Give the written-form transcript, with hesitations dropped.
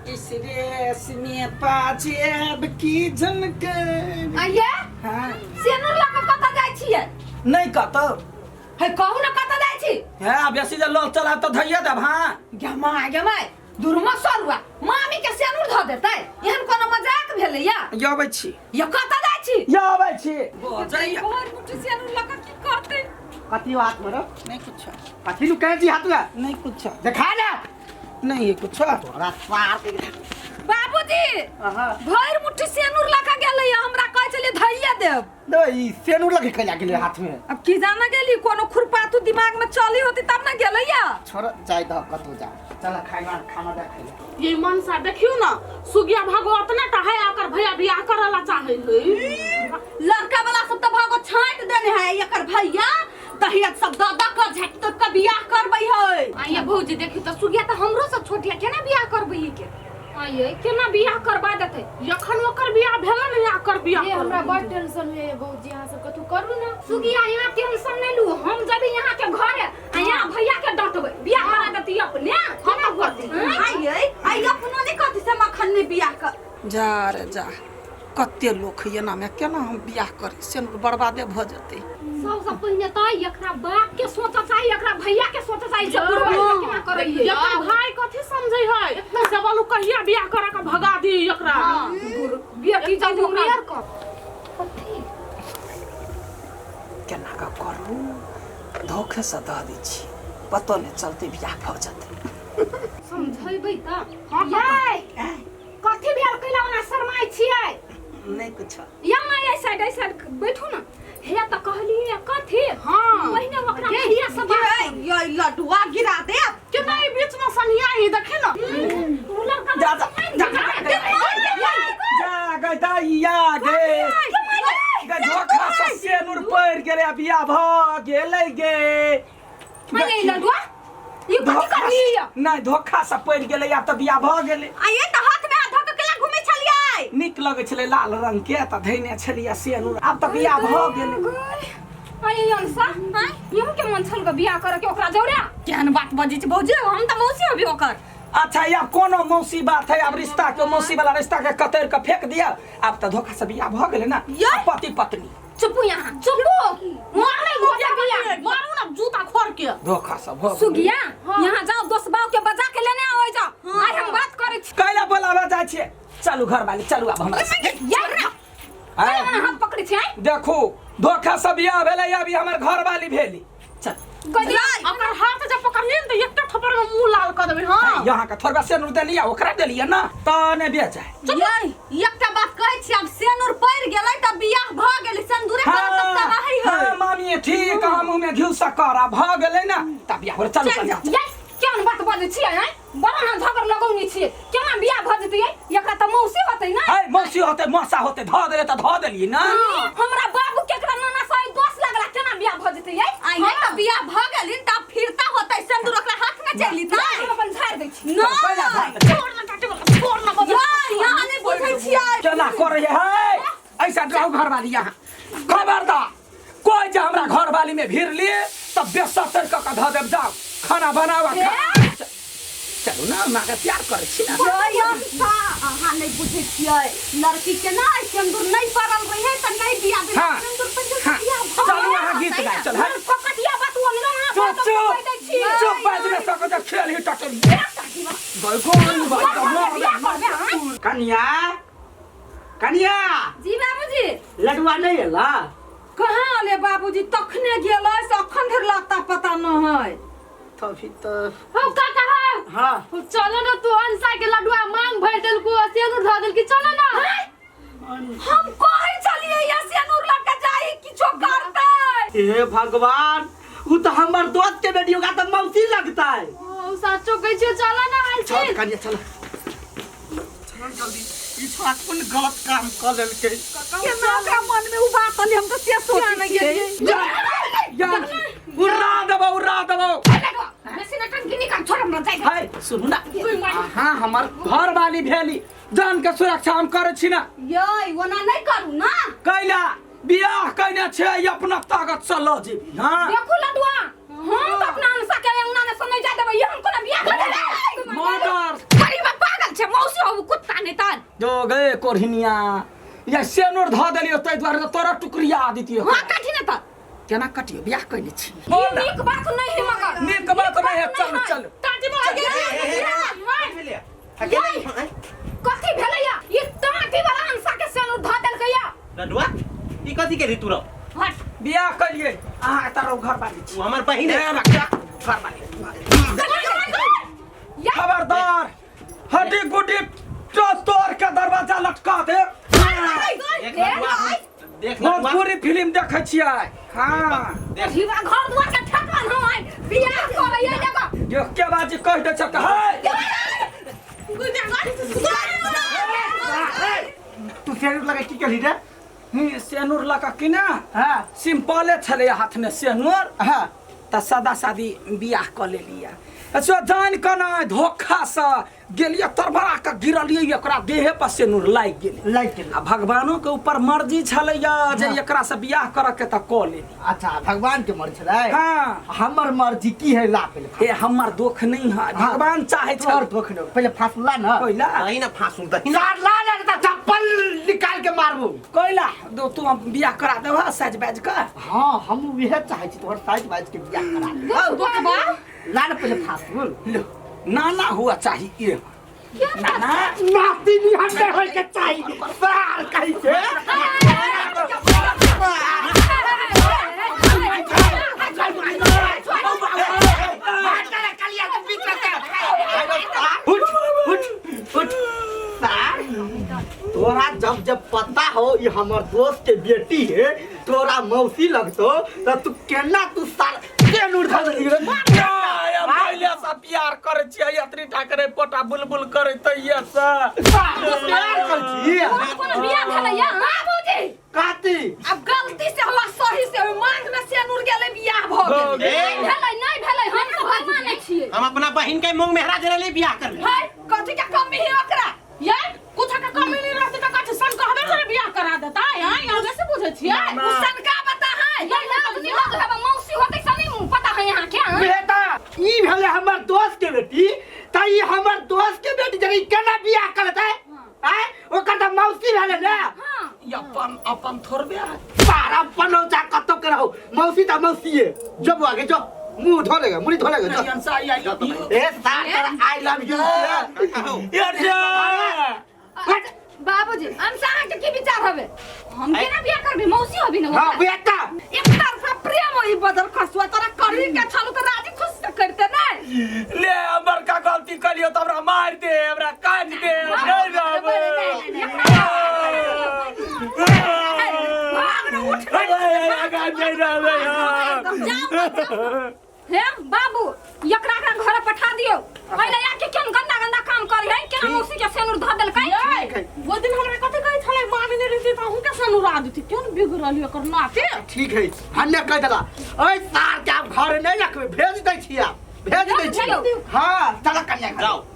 इस रेस में पाजेब की झनक। आइए। हाँ। सेनुर लऽ कऽ कतऽ जाइ छियै? नहीं कतौ। हे, कहू ने कतऽ जाइ छी? है, आब बेसी जे लल चला तऽ धैये देब। हाँ। गे माय, गे माय, दुर्मा सरुआ मामी के सेनुर धऽ देतै, एहन कोनो मजाक भेलैया? यो अबै छी। यो कतऽ जाइ छी? यो अबै छी। बजैया। भरि मुट्ठी सेनुर लऽ कऽ की करतै? कथी हाथ में रो? नहीं कुछ। कथी नु कहै छी हाथ में? नहीं कुछ। देखा ना। नहीं है कुछ। तोरा सार के। बाबूजी, अहाँ। भरि मुट्ठी सेनुर लऽ कऽ गेलैया, हमरा कहै छलियै धैये देब। दो ई सेनुर लगे कैला गेलै हाथ में? अब की जाना गेली, कोनो खुरपातू दिमाग में चली होती तब ना गेलैया। छोड़, जाय दह कतौ जा। चल खाना खाना दे खाइले। ये मनसा देखियो ना, सुगिया भागो अतना टा है, आकर भैया बियाह करला चाहे है। लड़का वाला सब तो भागो छांट देने है, एकर भैया दहिया सब दादा का झट तो का बियाह करबै है। आइए भौजी, देखी तो सुगिया तो हमरो से छोट है, केना बियाह करबै ई के? आइए, केना बियाह करबा देतै? जखन ओकर बियाह भेल ने, आकर बियाह ये हमरा करबै। बड़ टेंशन होइए भौजी, अहाँ सब कथू करू ना। सुगिया, यहाँ टेंशन नहीं लू, हम जबे यहाँ के घर आ यहाँ भैया के डांटबै, बियाह करा देती अपने। हम करती आइए, आइए अपनो नहीं कहती से मखन ने बियाह कर। जा रे जा, कते लोक है एना में, केना हम बियाह करी? सेनुर बर्बादे भऽ जेतै। सबसँ पहिने तऽ एकरा बाप के सोचऽ चाही, एकरा भैया के सोचऽ चाही जे बुढ़वा केना करैये। एकर भाई कथी समझै है से बोलू, कहिया बियाह करा के भगा दी एकरा। बेटी जब ओकरा कर कथी केना कऽ करू, धोखे से दऽ दै छी, पतो नहि चलतै, बियाह भऽ जेतै। समझेबै तऽ। यै, कथी भेल? कैला ओना शरमाइ छियै? नहि कुछ। या माय, एहि साइड, एहि साइड बैठू ने। हे, तऽ कहलियै कथी? हाँ। पहिने ओकरा भैया से बात ये ये लडुआ गिरा दे। केना ई बीच में सनिया ही देखे ना। करू। उ लड़का जा जा जा जा गै दैया गे गे, धोखा से सेनुर पड़ि गेलै आ बियाह भऽ गेलै गे। माय, लडुआ, ई कथी करलियै या? नहि, धोखा से पड़ि गेलै, आब तऽ बियाह भऽ गेलै। आइए तऽ हाथ में हाथ धऽ के केला घुमै छलियै? नीक लगै छलै लाल रंग के, तऽ धैने छलियै सेनुर, आब तऽ बियाह भऽ गेलै। अरे अंसा, आँय, इहो के मन छल ग बियाह करे के ओकरा जौरे? केहन बात बजै छी भौजी, हम तऽ मौसी हबी ओकर। अच्छा, आब कोनो मौसी बात है? आब रिश्ता के, मौसी वाला रिश्ता के कतर के फेंक दिया। आब तऽ धोखा से बियाह भऽ गेलै ना। ये? पति पत्नी। चुपू यहाँ, चुपू, मारले गोटिया बियाह। मारू ना जूता खोर के। धोखा से भऽ गेलै। सुगिया, यहाँ जाओ, दोस्त बाव के बजा के लेने आओ जाओ, आज हम बात करै छी। कैला बोलाबऽ जाइ छियै? चलू घरवाली, चलू आब हमरा से। यार ना। आँय? कैला हाथ पकड़ै छी, आँय? देखू, धोखा से बियाह भेलै, अभी हमर घरवाली भेली। चल। गदिया। ओकर हाथ जब पकड़लियै ने तऽ एकटा थप्पड़ में मुंह लाल कऽ देबै। हाँ। यहाँ के थोड़बा सेनुर देलियै, ओकरा देलियै ना, तऽ नहि बेच है। ये एकटा बात कहै छी, आब सेनुर पड़ि गेलै तऽ बियाह भऽ गेलै, सिन्दूरे करब तब तऽ रहै है। हाँ मामी, ठीक, हम मुँह में घी शक्कर आ भऽ गेलै ना तब बियाह भेलै। चलू कनिया। ये केहन बात बजै छियै, आँय? बड़ा अहाँ झगड़ लगौने छियै, केना बियाह भऽ जेतै यै? एकरा तऽ मौसी होतै ना। है, मौसी होतै, मौसा होतै, धऽ देलै तऽ धऽ देलियै ना। हमरा बाबू के एकरा नाना साहेब दोष लगला, केना बियाह भऽ जेतै यै? आइए तऽ बियाह भऽ गेलै तऽ आब फिरता होतै, सिन्दूर ओकरा हाथ में चलि जेतै। हम अपन झाड़ि दै छी। पहिला झाड़ि दे। छोड़ ना टाटे वाला, छोड़ ना बबुआ। ये यहाँ नहि बुझै छियै। केना करै है ऐसा? रहू घरवाली यहाँ। खबरदार, कोई जे हमरा घरवाली में भीड़ लिए तब बेसर तर कऽ के धऽ देब। जाओ, खाना बनावा खा। चलू ना, माँ के प्यार करै छी ना। ये अंसा, अहाँ नहि बुझै छियै, लड़की के ना सिन्दूर नहि पड़ल रहै तऽ नहि बियाह भेलै। सिन्दूर पड़ि गेल तऽ बियाह भऽ चलू गेल। अहाँ गीत गाय चल है। फकटिया बात ओनलो अहाँ। चुप। बात चुप। कहि दै छी। चुप, बाजि नहि सकत, खेल ही टटल गई गोल भाई का मार। बियाह करबै, आँय? कनिया, कनिया। जी बाबूजी। लडुआ नहीं एला? कहाँ अले बाबूजी, तखने गेलै से अखन धरि लत्ता पता न है। तभी तो हो काका, हो। हाँ। चलो ना, तू अंसा के लडुआ मांग भर देलकू आ सेनुर धऽ देलकी, चलो ना। हम कहै छलियै या सेनुर लऽ के जाई, किछो करतै। हे भगवान, उ तो हमर दोस्त के बेटी होगा तो मौसी लगता है। ओ साचो कहै छियो, चलो ना आयल चल छी। कनिया, चलो चलो जल्दी, ई छोड़ा कोन गलत काम कर लेलकै? केना ओकरा मन में उ बात अलै, हम तऽ से सोचै छियै। यार, उड़ा देबो, उड़ा देबो। बेसी नटंकी निकाल, छोड़ हमरा, जाइ। है, सुनू ना, अहाँ हमर घरवाली भेली, जान के सुरक्षा हम करै छी ना। यै, ओना नहि करू ना। कैला बियाह कैने छै, अपना ताकत से लऽ जेबी। हाँ। देखू लडुआ, हम तऽ अपना अंशा के अंगना में से नहि जाय देबै, हम कोना बियाह करबै? मर्डर। गरीब पागल छै, मौसी जो गए कोढ़िनिया या सेनूर धऽ देलियो ताहि दुआरे तऽ तोरा टुकड़िया दितियो। हां, काटी ने त। केना कटियो, बियाह कइले छी। ई नीक बात नहीं है मगर। नीक बात नहीं है, चल चल। ताटी में आगे। कथी भेलैया? ई ताटी वाला अंसा के सेनूर धऽ देलकैया। लडुआ, ई कथी के तू रहो? हट। बियाह कलिए अहाँ एतऽ रहू, घर बाली छी। उ हमर बहिन है। ए, बच्चा, घर बाली। या। खबरदार, हड्डी गुड्डी तो तोड़ के दरवाजा लटका दे। देख लडुआ, देख लडुआ। भोजपुरी फिल्म देखै छियै? हाँ। देख। जीवा घर दुआर के ठेकान हम आइ बियाह करैया जगह। देख के बाजी कह दे छै है। तू सेनुर लगा की केली रे? ही सेनुर लगा कि ना? हां। सिंपले छलै हाथ में सेनुर। हां। तऽ सादा सादी बियाह कऽ लेलियै। अच्छा, जान कऽ नहि, धोखासँ गेलियै, तरबड़ा कऽ गिरलियै, एकरा देहे पर सेनुर लागि गेलै। लागि गेलै। आ भगवानो के ऊपर मर्जी छलैया जे एकरा से बियाह करऽ के, तऽ कऽ लेली। अच्छा, भगवान के मर्जी छलै? हाँ। हमर मर्जी की है? ला पहिले। हे, हमर दोख नहीं है, भगवान चाहे तोहर छल। दोख नहीं, पहिले फांसुला ना। कोइला दही ना, फांसुल दही ना। ला ला ना, चप्पल निकाल के मारबू। कोइला दो, तू हम बियाह करा देबह साज बाज कऽ? हाँ, हम उहे चाहै छी, तोहर साइज बाज के बियाह करा दे। दोखबा। ला ना पहिले फांसुल। लो, नाना हुआ चाहिए ये नाना। नाती नहीं हटे होय के चाही सार कहि के। उठ उठ उठ सार, तोरा जब जब पता हो ये हमर दोस्त के बेटी है, तोरा मौसी लगतो, त तू केना तू सार केन उठा देली रे? पहिले से प्यार करै छियै, यात्री ठाकरे पोटा बुलबुल करै तैये से। प्यार कर छी? कोनो बियाह भेलैया बाबूजी? काती? अब गलती से हुआ, सही से हुआ, मांग में सेनुर गेलै, बियाह भऽ गेलै। गेलै। भेलै नहि भेलै, हम सब नहि मानै छियै। हम अपना बहिन के मुंह मेहरा देने लिए बियाह कर ले। है, कथी के कमी है ओकरा? ये कुछ के कमी नहीं रहते त कथी सन कहबे करे बियाह करा देता है? आगे से बुझे छियै। उ सनका बता है ये नातनी लग है, मौसी होतै सनी पता है यहाँ के, हाँ? बेटा, ई भेलै हमर दोस्त के बेटी, त ई हमर दोस्त के बेटी जरी केना बियाह करतै? आय, ओकर त मौसी भेलै ने। हाँ। ई अपन अपन थोड़बे है। पारा पनौचा कतौ के रहो, मौसी त मौसी है। जो बुआ के जो मुंह धो लेगा, मुड़ी धो लेगा, जो। नहीं, अंसा, ए सार, तोरा I love you. ये जा। बाबूजी, हम अहाँ के की विचार हवे? हम केना बियाह करबी? मौसी हबी ने हां। ओकरा? बेटा, एक तरफा प्रेम होई बदल खसुआ, तोरा करी के छलू त राजी खुश से करते नै। ले, हमर का गलती कलियो त हमरा मार दे, हमरा काट दे, नहीं रहबे। भाग न, उठ। नहीं रहबे हम। हे बाबू, एकरा एकरा घर पठा दियो। पहिले आके केन गंदा गंदा काम करी है, केना मौसी के सेनुर धऽ देलकै। वो दिन हमरा कथी कहै छलै? मारने रहती त अहूँ के सनुरा देती। क्यों न बिगड़ल एकर नाते? ठीक है, हमने कह देला, ओए सार के आप घर नहीं रखबे, भेज दै छी, आप भेज दै छी। भेज दियौ। हां, चल कन्या, जाओ।